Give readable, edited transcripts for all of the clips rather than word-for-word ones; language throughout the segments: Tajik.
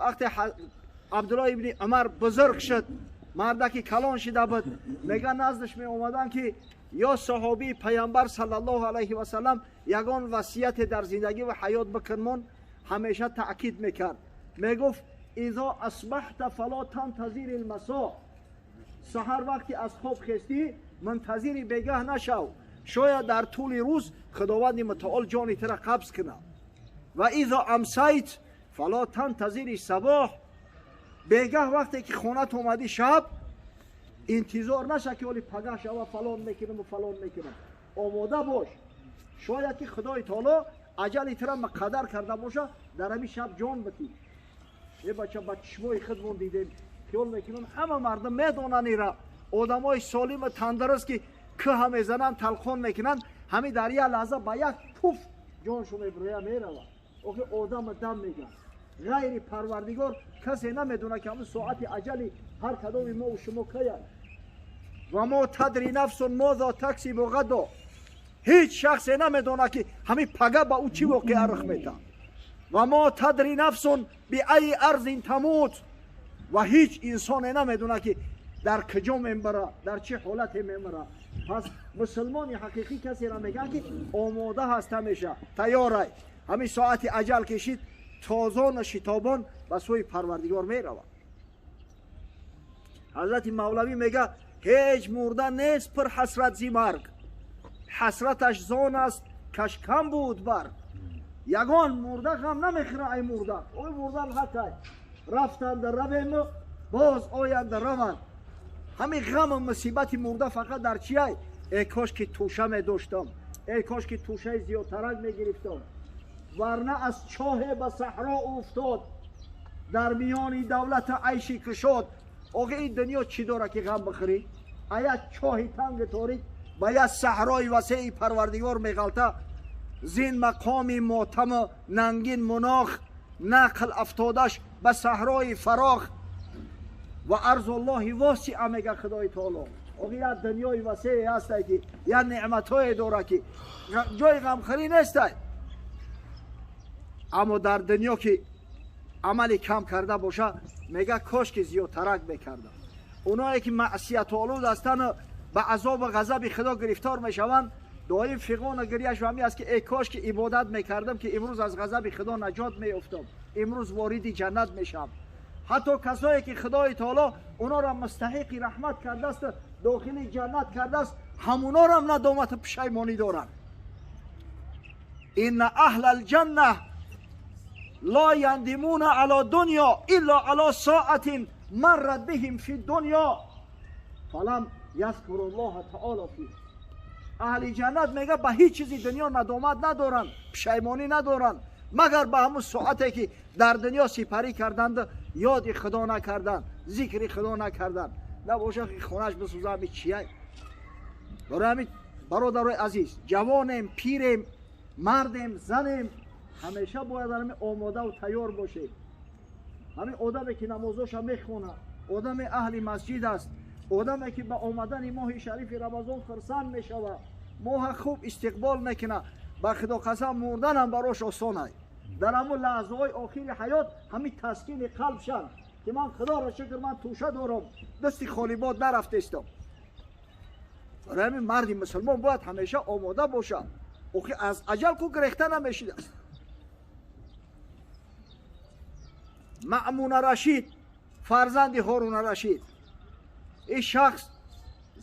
Вақте Абдуллоҳ ибни Умар бузург шуд, мардаки калон шида буд, мега наздаш меомаданд ки ё саҳобии паямбар саллаллоҳу алайҳи васаллам, ягон васияте дар зиндагӣ ва ҳаёт бикунмон, ҳамеша таъкид мекард. Мегуфт: изо асбаҳта фало тантазири лмасо. Саҳар вақте аз хоб хестӣ, мунтазири бегаҳ нашав, шояд дар тӯли рӯз худованди мутаол ҷони тура қабз кунад. Ва изо амсайт фало тантазири сабоҳ. Бегаҳ вақте ки хонат омадӣ шаб, интизор наша ки оли пагаҳ шава фалон мекунам ва фалон мекунам. Омода бош, шояд ки худои таоло аҷали тура муқаддар карда боша, дар ҳамин шаб ҷон битӣ. Е бача, ба чишмои худмон дидем, хиёл мекунам ҳама мардум медонанд ира. Одамои солиму тандуруст ки кӯҳа мезананд, талқон мекунанд, ҳамин дар як лаҳза ба як пуф ҷоншон мебироя меравад. Охи одаму дам мегӯяд, ғайри парвардигор касе намедонад ки ҳамин соати аҷали ҳар кадоми мову шумо каяд. Ва мо тадри нафсун мозо таксибу ғадо. Ҳеҷ шахсе намедонад ки ҳамин пага ба ӯ чӣ воқеа рух метаҳад. Ва мо тадри нафсун биайи арзин тамут. Ва ҳеҷ инсоне намедонад ки дар куҷо мемира, дар чӣ ҳолате мемира. Пас мусулмони ҳақиқӣ касеро мегӯянд ки омода ҳаст, ҳамеша тайёрай. Ҳамин соати аҷал кешид, тозону шитобон ба сӯи парвардигор меравад. Ҳазрати Мавлавӣ мегӯяд: ҳеҷ мурда нест пур ҳасрат зи марг, ҳасраташ зон аст каш кам буд барг. Ягон мурда ғам намехӯра ай мурда, ой мурдан ҳақай, рафтанда равему боз оянда раванд. Ҳамин ғаму мусибати мурда фақат дар чиай? Эй кош ки тӯша медоштам, эй кош ки тӯшаи зиёдтарак мегирифтам. Варна аз чоҳе ба саҳро уфтод, дар миёни давлати айши кушод. Охи ин дунё чӣ дора ки ғам бихӯрӣ? А як чоҳи танги торик ба як саҳрои васеи парвардигор меғалта. Зин мақоми мотаму нангин мунох, нақл афтодаш ба саҳрои фарох. Ва арзуллоҳи восиа, мега худои таоло. Охи як дунёи васее ҳастай ки як неъматҳое дора ки ҷои ғамхӯрӣ нестай. Аммо дар дунё ки амали кам карда боша, мега кош ки зиёдтарак мекарда. Оное ки маъсиятолуд ҳастану ба азобу ғазаби худо гирифтор мешаванд, доим фиғону гирияш ҳами аст ки эй кош ки ибодат мекардам, ки имрӯз аз ғазаби худо наҷот меёфтам, имрӯз вориди ҷаннат мешавам. Ҳатто касое ки худои таоло онора мустаҳиқи раҳмат кардааст, дохили ҷаннат кардааст, ҳамунорам надомату пушаймонӣ доранд. Инна аҳла алҷанна ла яндимуна ала дунё илла ала соатин маррат биҳим фи дунё фалам язкуру ллоҳа таоло фи. Аҳли ҷаннат мега ба ҳеҷ чизи дунё надомат надоранд, пушаймонӣ надоранд, магар ба ҳамун соате ки дар дунё сипарӣ карданд, ёди худо накарданд, зикри худо накарданд. Набошад ки хонаш бисӯза, ҳами чияй? Барои ҳамин бародарои азиз, ҷавонем, пирем, мардем, занем, ҳамеша бояд ҳами омодаву тайёр бошем. Ҳамин одаме ки намозоша мехонад, одаме аҳли масҷид аст, одаме ки ба омадани моҳи шарифи Рамазон хурсанд мешавад, моҳа хуб истиқбол мекунад, ба худо қасам, мурданам барош осонай. Дар ҳамун лаҳзаҳои охири ҳаёт ҳамин таскини қалб шанд ки ман худоро шукр, ман тӯша дорам, дасти холибод нарафтестам. Барои ҳамин марди мусулмон бояд ҳамеша омода бошад. Охи аз аҷал ку гирехта намешидааст. Маъмуна Рашид, фарзанди Ҳоруна Рашид, ин шахс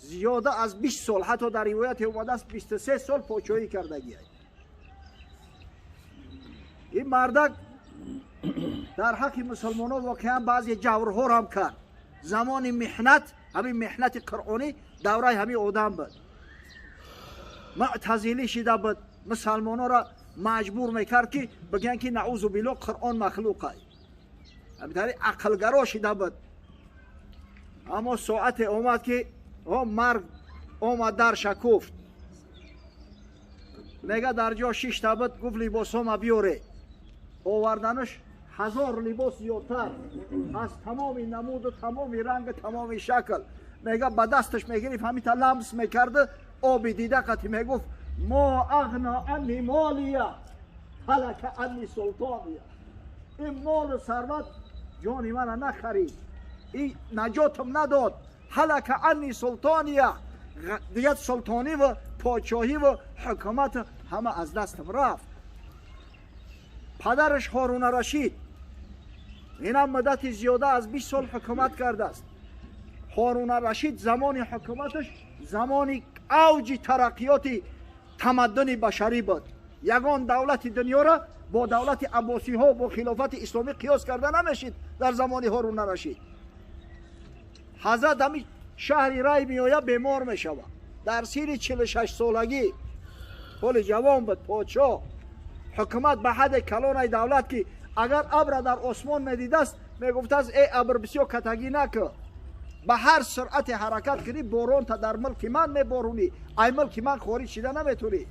зиёда аз 20 сол, ҳатто дар ривояте омадааст 23 сол подшоҳӣ кардагиай. Ин мардак дар ҳаққи мусулмонон воқеан баъзе ҷаврҳоро ҳам кард. Замони меҳнат, ҳамин меҳнати қуръонӣ давраи ҳамин одам буд. Муътазилӣ шида буд, мусалмононро маҷбур мекард ки бигӯянд ки наузу биллоҳ, қуръон махлуқай. Ҳамин ақлгаро шида буд. Аммо соате омад ки марг омад, дарша куфт. Мега дар ҷо шишта буд, гуфт: либосома биёре. Оварданаш 1000 либос зиёдтар аз тамоми намуду тамоми рангу тамоми шакл. Мега ба дасташ мегирифт, ҳамита ламс мекарду оби дида қати мегуфт: мо ағна анни молия ҳалака анни султония. Ин молу сарват Ҷони мана нахарид, ин наҷотам надод. Ҳалака анни султония, дигар султонӣ ва подшоҳӣ ва ҳукумат ҳама аз дастам рафт. Падараш Ҳоруна Рашид инам муддати зиёда аз 20 сол ҳукумат кардааст. Ҳоруна Рашид замони ҳукуматаш замони авҷи тараққиёти тамаддуни башарӣ буд. Ягон давлати дунёро бо давлати аббосиҳо, бо хилофати исломӣ қиёс карда намешид дар замони Ҳоруна Рашид. Ҳазрат ҳамин шаҳри Рай меояд, бемор мешавад. Дар синни 46 солагӣ, ҳоли ҷавон буд, подшоҳ. Ҳукумат ба ҳадди калонаи давлат ки агар абра дар осмон медидааст, мегуфтааст: эй абр, бисёр катагӣ накун, ба ҳар суръате ҳаракат кунӣ, боронта дар мулки ман меборунӣ, ай мулки ман хориҷ шида наметунӣ.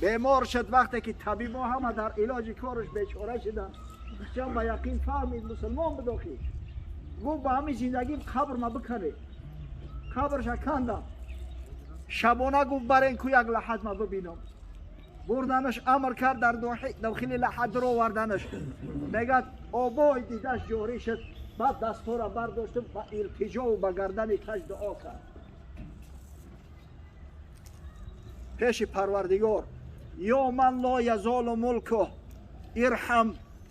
Бемор шуд. Вақте ки табибо ҳама дар илоҷи кораш бечора шиданд, чун ба яқин фаҳмид мусулмон буд, охи гуфт: ба ҳамин зиндагим қабр ма биканед. Қабрша кандам. Шабона гуфт: барен ку як лаҳад ма бибинам. Бурданаш, амр кард дар дохили лаҳад дароварданаш. Мегӯяд обои дидаш ҷорӣ шуд. Баъд дастҳоро бардоштам, ба илтиҷову ба гардани каҷ дуо кард пеши Парвардигор: ё ман ло язолу мулкуҳ ирҳам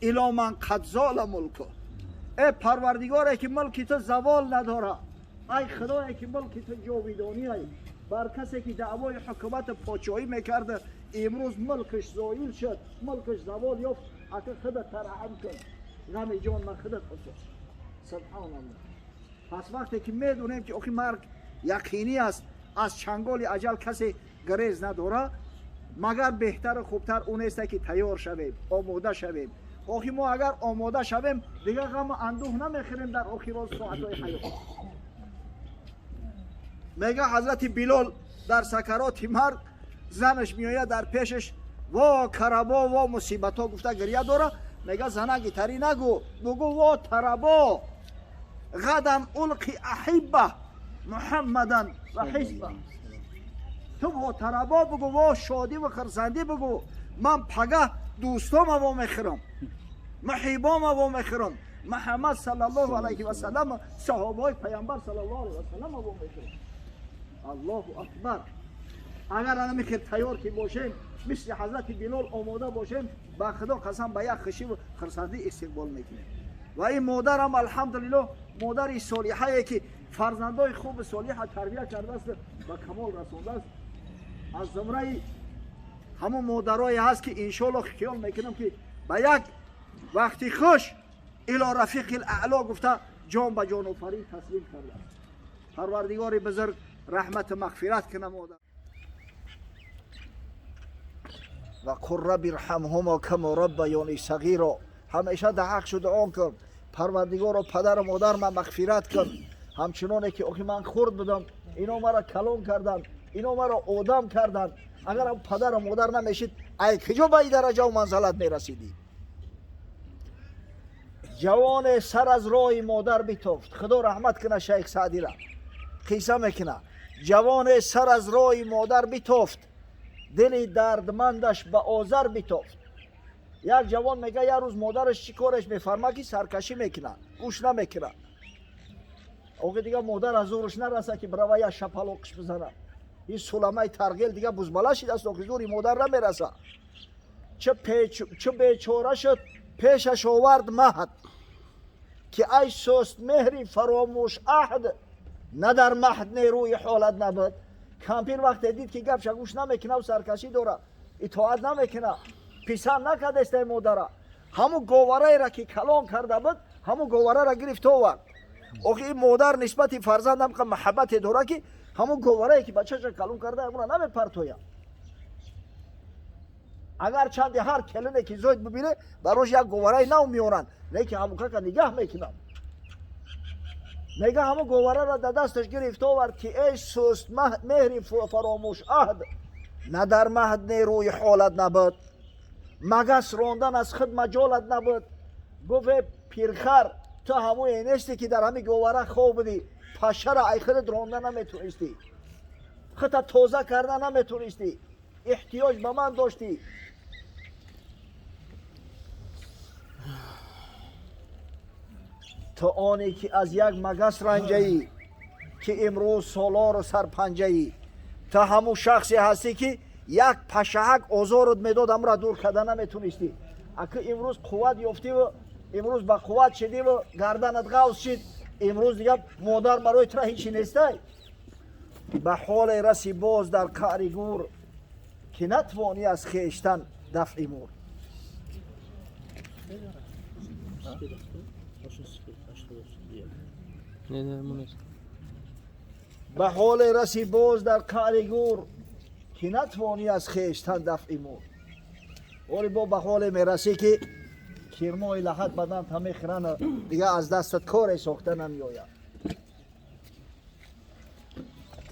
ило ман қад зола мулкуҳ. Э Парвардигоре ки мулки ту завол надорад, ай Худое ки мулки ту ҷовидонӣ, ай бар касе ки даъвои ҳукумати подшоҳӣ мекарда, имрӯз мулкаш зоил шуд, мулкаш завол ёфт, ака худат тараҳам кун, ғами ҷон ман худат бисоз. Субҳоналлоҳ. Пас вақте ки медонем ки охи марг яқинӣ аст, аз чанголи аҷал касе гурез надорад, магар беҳтару хубтар он нест ки тайёр шавем, омода шавем? Охи мо агар омода шавем, дигар ғаму андӯҳ намехӯрем дар охирон соатҳои ҳаёт. Мега ҳазрати Билол дар сакароти марг занаш меояд дар пешаш, во карабо, во мусибатҳо гуфта гиря дора. Мега: занак, итарӣ нагӯ, бугӯ во тарабо, ғадан улқи аҳибба Муҳаммадан ва ҳизба. Ту во тарабо бугӯ, во шодӣ ва хурсандӣ бугӯ, ман пагаҳ дӯстома во мехӯрам, муҳибома во мехӯрам, Муҳаммад саллаллоҳу алайҳи васаллам, саҳобаҳои паямбар саллаллоҳу алайҳи васаллам во мехӯрам. Аллоҳу акбар. Агар ана хел тайёр ки бошем, мисли ҳазрати Билол омода бошем, ба Худо қасам, ба як хушиву хурсандӣ истиқбол мекунем. Ва ин модарам, алҳамдулиллоҳ, модари солиҳае ки фарзандои хуби солиҳа тарбия кардааст, ба камол расондааст, аз зумраи ҳамон модарое ҳаст ки иншоаллоҳ хиёл мекунам ки ба як вақти хуш ило рафиқи аъло гуфта ҷон ба ҷонофарин таслим кардааст. Парвардигори бузург раҳмату мағфират куна модар. Ва қур рабби ирҳамҳумо кама раббаёни сағиро. Ҳамеша дар ҳақ шуда он кун, Парвардигоро, падару модар ман мағфират кун, ҳамчуноне ки охи ман хурд будам, ино маро калон карданд, ино маро одам карданд. Агарам падару модар намешид, ай куҷо ба ин дараҷаву манзалат мерасидӣ? Ҷавоне сар аз роҳи модар битофт. Худо раҳмат куна шайх Саъдира, қисса мекуна: ҷавоне сар аз роҳи модар битофт, дили дардмандаш ба озар битофт. Як ҷавон мега, як рӯз модараш чӣ кореш мефарма ки саркашӣ мекунад, гӯш намекунад. Охи дига модар аз зӯраш нараса ки бирава як шапалоқш бизанад. Ин суламаи тарғел дига бузбала шидааст, охи зӯри модар намераса. Чӣ бечора шуд, пешаш овард маҳд, ки ай суст меҳри фаромӯш аҳд, на дар маҳд нерӯи ҳолат набуд. Кампир вақте дид ки гапша гӯш намекунаву саркашӣ дора, итоат намекуна, писанд накардестай модара, ҳамун говараеро ки калон карда буд, ҳамун говараро гирифт овард. Охи ин модар нисбати фарзандам маҳаббате дора ки ҳамун говарае ки бачаша калон карда, ҳамуна намепартояд. Агар чанде ҳар келине ки зоид бибине, барош як говараи нав меоранд, не ки ҳамукака нигаҳ мекунанд. Мега ҳамун говараро дар дасташ гирифт овард ки эй суст меҳри фаромӯш аҳд, на дар маҳд нерӯи ҳолат набуд, магас рондан аз худ маҷолат набуд. Гуфт: э пирхар, ту ҳамое нести ки дар ҳамин говара хоб будӣ, пашара ай худат ронда наметонистӣ, худта тоза карда наметонистӣ, эҳтиёҷ ба ман доштӣ. То оне ки аз як магас ранҷаӣ, ки имрӯз солору сарпанҷаӣ. Та ҳамун шахсе ҳастӣ, ки як пашаҳак озорут медод, амра дур карда наметунистӣ. Аки имрӯз қувват ёфтиву имрӯз ба қувват шидиву гарданат ғавз шид, имрӯз дига модар барои тура ҳичи нестай. Ба ҳоле раси боз дар қаъри гур, ки натвонӣ аз хештан дафъи мур. Ба ҳоле раси боз дар қаъри гур, ки натвонӣ аз хештан дафъи мур. Оли бо ба ҳоле мерасӣ, ки кирмои лаҳат бадан та мехӯранд, дига аз дастат коре сохта намеояд.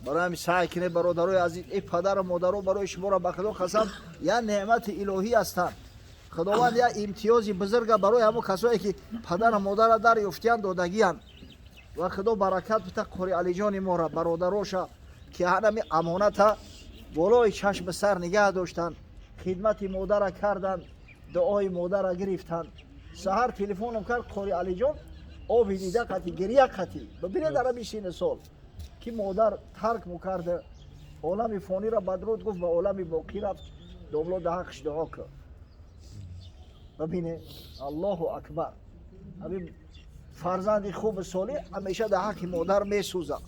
Барои ҳамин саъй кунед, бародарои азиз, э падару модаро барои шуморо ба Худо қасам, як неъмати илоҳӣ ҳастанд. Худованд як имтиёзи бузурга барои ҳамон касое, ки падару модарро дар ёфтиянд, додагиянд. Ва Худо баракат бита Қори Алиҷони моро, бародароша, ки ҳанами амоната болои чашми сар нигаҳ доштанд, хидмати модарра карданд, дуои модарра гирифтанд. Саҳар телефоном кард Қори Алиҷон, оби дида қатӣ, гирия қатӣ. Бибинед, дар ҳамин синни сол ки модар тарк мукарда, олами фониро бадруд гуфт, ба олами боқӣ рафт. Домло, да ҳаққш дуо кар. Бибине, Аллоҳу акбар, ҳамин фарзанди хуби солеҳ ҳамеша дар ҳаққи модар месӯзад.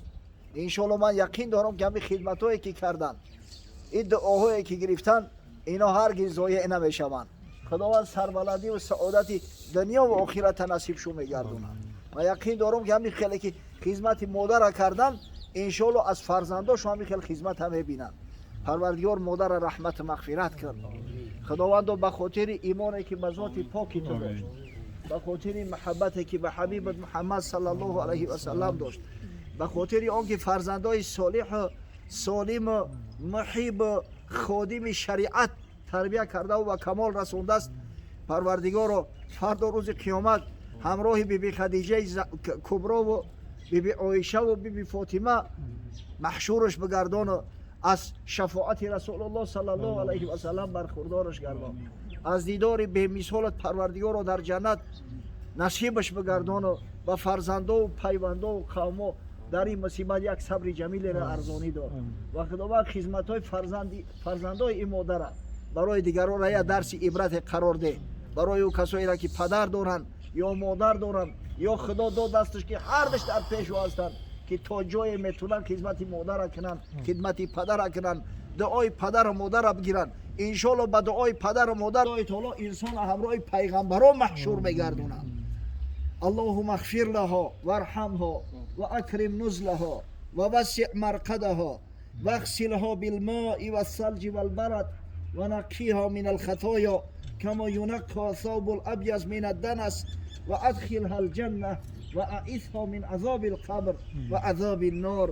Иншоалло, ман яқин дорам, ки ҳамин хидматҳое ки карданд, ин дуоҳое ки гирифтанд, ино ҳаргиз зоеъ намешаванд. Худованд сарбаландиву саодати дунё ва охирата насиб шу мегардонад. Ман яқин дорам, ки ҳамин хеле ки хизмати модарра карданд, иншоалло, аз фарзандошон ҳамин хел хизмата мебинанд. Парвардигор модарра раҳмату мағфират кард. Худовандо, ба хотири имоне ки ба зоти поки ту дошт, ба хотири муҳаббате ки ба ҳабибат Муҳаммад саллаллоҳу алайҳи васаллам дошт, ба хотири он ки фарзандои солиҳу солиму муҳибу ходими шариат тарбия кардаву ба камол расондааст, Парвардигоро, фардо рӯзи қиёмат ҳамроҳи биби Хадиҷаи Куброву биби Оишаву биби Фотима маҳшураш бигардону аз шафоати Расулуллоҳ саллаллоҳу алайҳи васаллам бархурдораш гардон. Аз дидори бемисолат, Парвардигоро, дар ҷаннат насибаш бигардону ба фарзандову пайвандову қавмо дар ин мусибат як сабри ҷамилеро арзонӣ дор. Ва Худованд, хизматҳои фарзандои ин модара барои дигарона як дарси ибрате қарор деҳ, барои ӯ касоеро ки падар доранд ё модар доранд, ё Худо дод дасташ, ки ҳардаш дар пешу ҳастанд, ки то ҷое метавонанд хизмати модара кунанд, хидмати падара кунанд, дуои падару модарра бигиранд. Иншоалло, ба дуои падару модар Аллоҳи таоло инсона ҳамроҳи пайғамбарон маҳшур мегардонад. Аллоҳума ғфир лаҳо варҳамҳо ва акрим нузлаҳо ва вассиъ марқадаҳо вағсилҳо билмои вассалҷи валбарад ва наққиҳо мин алхатоя кама юнаққо thawbu al-abyaz min ad-danas ва адхилҳа алҷанна ва аизҳо мин азоби алқабр ва азоби ннор.